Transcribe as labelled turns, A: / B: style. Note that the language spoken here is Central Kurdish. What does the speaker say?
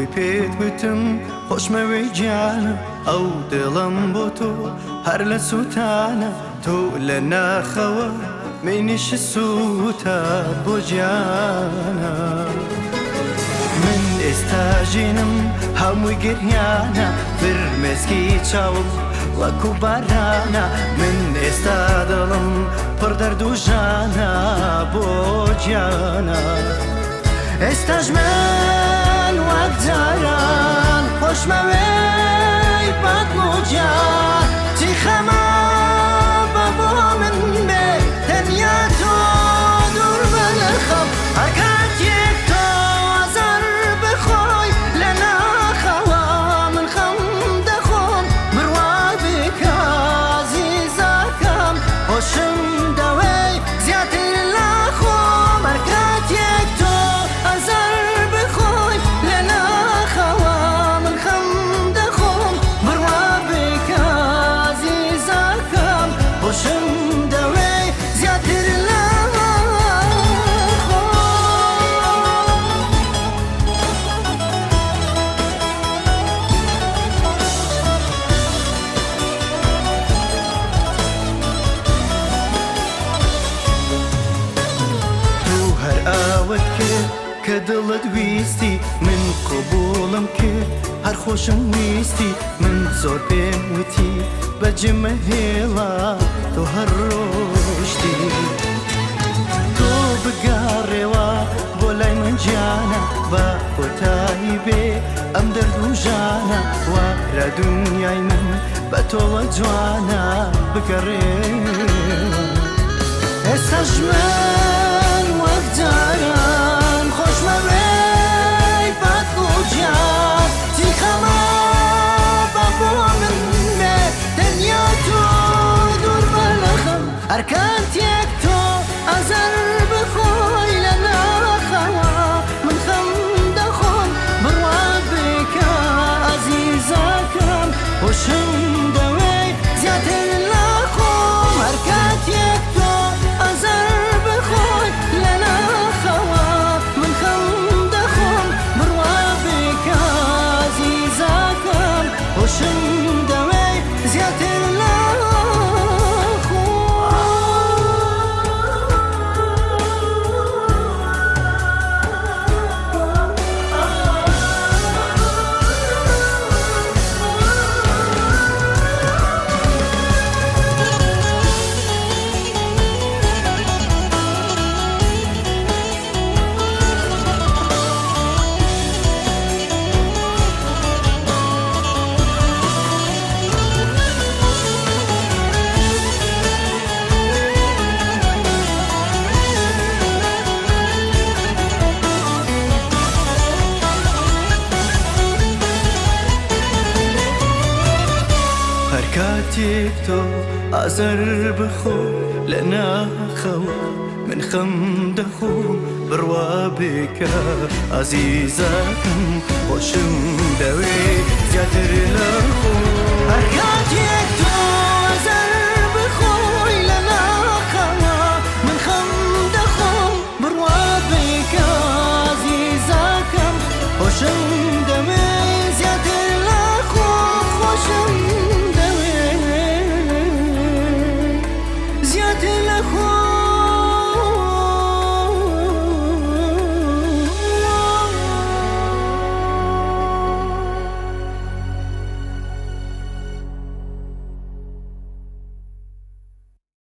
A: ئەوەی پێت گوتم خۆشمەوێی گیانە، ئەو دڵم بۆ تۆ هەر لە سووتانە، تۆ لە ناخەوە منیش سووتا بۆ گیانە. من ئێستا ژینم هەمووی گریانە، فرمێسکی چاوم وەکو بارانە، من ئێستا دڵم پڕ دەرد و ژانە بۆ گیانە. ئێستاش من وەک جاران خۆشمەوێی بەدڵ و گیان، چی خەمە بە بۆ من بێ تەنیا تۆ دوور بە لە خەم. هەر کاتێک تۆ ئازار بخۆی لە ناخەوە من خەم دەخۆم، بڕوا بکە ئازیزەکەم خۆشم دەوێی زیاتر لە خۆم. هەر کاتێک تۆ ئازار بخۆی لە ناخەوە من خەم دەخۆم، بڕوا بکە ئازیزەکەم خۆشم دەوێی زیاتر لە خۆم. تۆ هەر ئاوت کرد کە دڵت ویستی، من قبوڵم کرد هەر خۆشم ویستی، من زۆر پێم وتی بەجێ مەهێڵە تۆ هەر ڕۆشتی. تۆ بگەڕێوە بۆ لای من گیانە، با کۆتایی بێ ئەم دەرد و ژانە، وارە دنیای من بە تۆوە جوانە، بگەڕێوە. ئێستاش من وەک جاران خۆشمەوێی بەدڵ و گیان، چی خەمە بە بۆ من بێ تەنیا تۆ دوور بە لە خەم. هەر کاتێک تۆ ئازار بخۆی لە ناخەوە من خەم دەخۆم، بڕوا بکە ئازیزەکەم خۆشم دەوێی زیاتر لە خۆم. هەر کاتێک تۆ ئازار بخۆی لە ناخەوە من خەم دەخۆم، بڕوا بکە ئازیزەکەم خۆشم دەوێی زیاتر لە خۆم. هەر کاتێک تۆ ئازار بخۆ لە ناخەوە من خەم دەخۆم، بڕوا بکە ئازیزەکەم خۆشم دەوێ زیاتر لە خۆم. هەر کاتێک تۆ ئازار بخۆی لە ناخەوە من خەم دەخۆم، بڕوا بکە ئازیزەکەم خۆشم دەوێ.